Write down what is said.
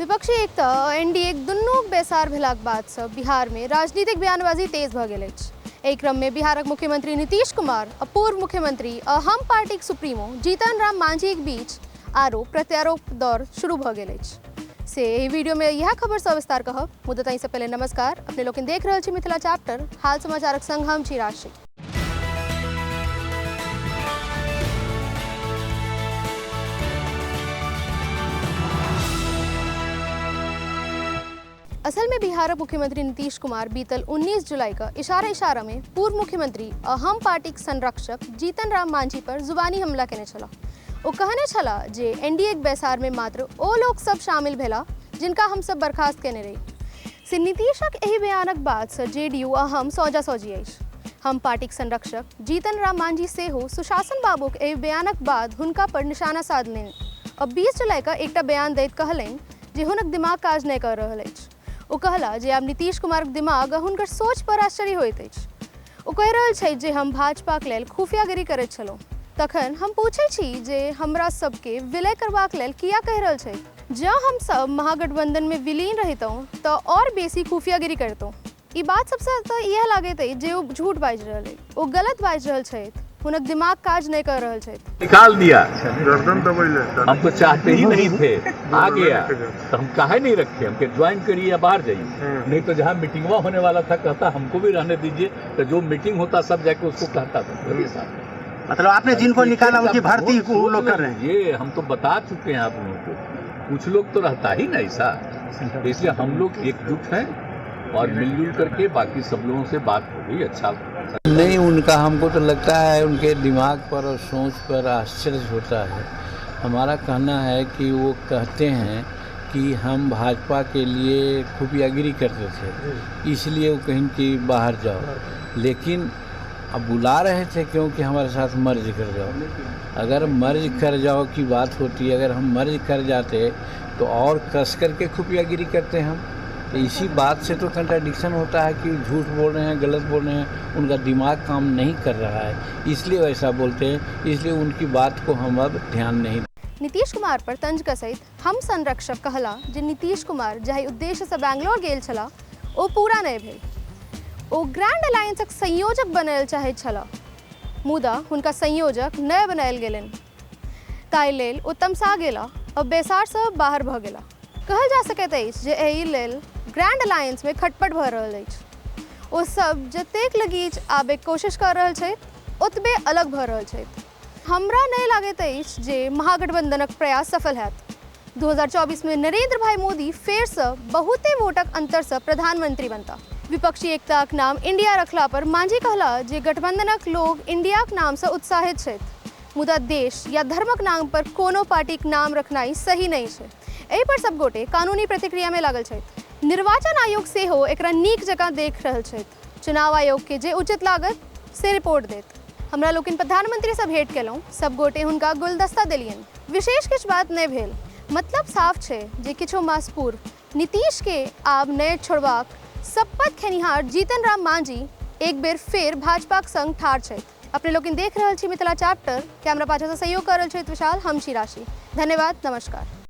विपक्षी एकता आ एनडीए दुनूक बैसार भेलाक बादसँ बिहारमे राजनीतिक बयानबाजी तेज भऽ गेल अछि। एहि क्रममे बिहारक मुख्यमंत्री नीतीश कुमार आ पूर्व मुख्यमंत्री आ हम पार्टीक सुप्रीमो जीतन राम मांझीक बीच आरोप प्रत्यारोप दौर शुरू भऽ गेल अछि। से एहि वीडियोमे इएह खबर सविस्तार कहब, मुदा ताहिसँ पहिले नमस्कार। अपने लोकनि देख रहल छी मिथिला चैप्टर हाल समाचारक संग हम छी राशि। असल में बिहारक मुख्यमंत्री नीतीश कुमार बीतल 19 जुलाई का इशारा इशारा में पूर्व मुख्यमंत्री आ हम पार्टीक संरक्षक जीतन राम मांझी पर जुबानी हमला केने छलाह। ओ कहने छलाह जे एनडीए के बैसार में मात्र ओ लोक सब शामिल भेला जिनका हम सब बर्खास्त केने रही। से नीतीशक एहि बयानक बाद से जेडीयू आ हम सौजा सौजी अछि। हम पार्टीक संरक्षक जीतन राम मांझी सेहो सुशासन बाबूक एहि बयानक बाद हुनका पर निशाना साधलनि आ 20 जुलाई का एकटा बयान दैत कहलनि जे हुनक दिमाग काज नहि कऽ रहल अछि। ओ कहला जे आब नीतीश कुमारक दिमाग आ हुनकर सोच पर आश्चर्य होइत अछि। ओ कहि रहल छथि जे हम भाजपाक लेल खुफियागिरी करैत छलहुँ, तखन हम पूछैत छी जे हमरा सबके विलय करबाक लेल किया कहि रहल छथि। जँ हम सब महागठबंधनमे विलीन रहितहुँ तऽ आओर बेसी खुफियागिरी करितहुँ। ई बात सबसँ तऽ इएह लागैत अछि जे ओ झूठ बाजि रहल अछि, ओ गलत बाजि रहल छथि, हुनक दिमाग काज नहि कऽ रहल छथि। निकाल दिया, गर्दन दबैले, हम तो चाहते ही नहीं थे, आ गया तो हम काहे नहीं रखे, हमके ज्वाइन करिए या बाहर जाइए, नहीं तो जहाँ मीटिंगवा होने वाला था कहता हमको भी रहने दीजिए, तो जो मीटिंग होता सब जाके उसको कहता था। मतलब आपने जिनको निकाला उनकी भर्ती वो लोग कर रहे हैं, ये हम तो बता चुके हैं आप लोगों को, कुछ लोग तो रहता ही नहीं ऐसा, इसलिए हम लोग एकजुट हैं और मिलजुल करके बाकी सब लोगों से बात हो गई। अच्छा नहीं, उनका हमको तो लगता है उनके दिमाग पर और सोच पर आश्चर्य होता है। हमारा कहना है कि वो कहते हैं कि हम भाजपा के लिए खुफियागिरी करते थे, इसलिए वो कहीं कि बाहर जाओ, लेकिन अब बुला रहे थे क्योंकि हमारे साथ मर्ज कर जाओ। अगर मर्ज कर जाओ की बात होती, अगर हम मर्ज कर जाते तो और कस करके खुफियागिरी करते हम। तो इसी बात से तो कंट्राडिक्शन होता है कि झूठ बोल रहे हैं, गलत बोल रहे हैं, उनका दिमाग काम नहीं कर रहा है, इसलिए वैसा बोलते हैं, इसलिए उनकी बात को हम अब ध्यान नहीं। नीतीश कुमार पर तंज कसैत हम संरक्षक कहला जे नीतीश कुमार जाहि उद्देश्य से बैंगलोर गेल छलाह ओ पूरा नहि भेल। ओ ग्रैंड अलायंसक संयोजक बनल चाहैत छलाह, मुदा हुनका संयोजक नहि बनायल गेलनि, ताहि लेल ओ तमसा गेला आ बैसारसँ बाहर भऽ गेला। कहल जा सकैत अछि जे एहि लेल ग्रैंड अलायंसमे खटपट भऽ रहल अछि। ओ सब जतेक लगीच आबैके कोशिश कऽ रहल छथि ओतबे अलग भऽ रहल छथि। हमरा नहि लागैत अछि जे महागठबंधनक प्रयास सफल हैत। 2024 में नरेंद्र भाई मोदी फेरसँ बहुते वोटक अंतरसँ प्रधानमंत्री बनता। विपक्षी एकताक नाम इंडिया रखला पर मांझी कहला जे गठबंधनक लोग इंडियाक नामसँ उत्साहित छथि, मुदा देश या धर्मक नाम पर कोनो पार्टीक नाम रखनाइ सही नहि छै। एहि पर सब गोटे कानूनी प्रतिक्रियामे लागल छथि। निर्वाचन आयोग सेहो एकरा नीक जकाँ देख रहल छथि। चुनाव आयोग के जे उचित लागत से रिपोर्ट देत। हमरा लोकनि प्रधानमंत्रीसँ भेंट केलहुँ, सब गोटे हुनका गुलदस्ता देलियनि। विशेष किछु बात नहि भेल। मतलब साफ छै जे किछु मास पूर्व नीतीश के आब नहि छोड़बाक शपथ खेनिहार जीतन राम मांझी एक बेर फेर भाजपाक संग ठाढ़ छथि। अपने लोकनि देख रहल छी मिथिला चैप्टर, कैमरा पाछासँ सहयोग कऽ रहल छथि विशाल, हम छी राशि। धन्यवाद, नमस्कार।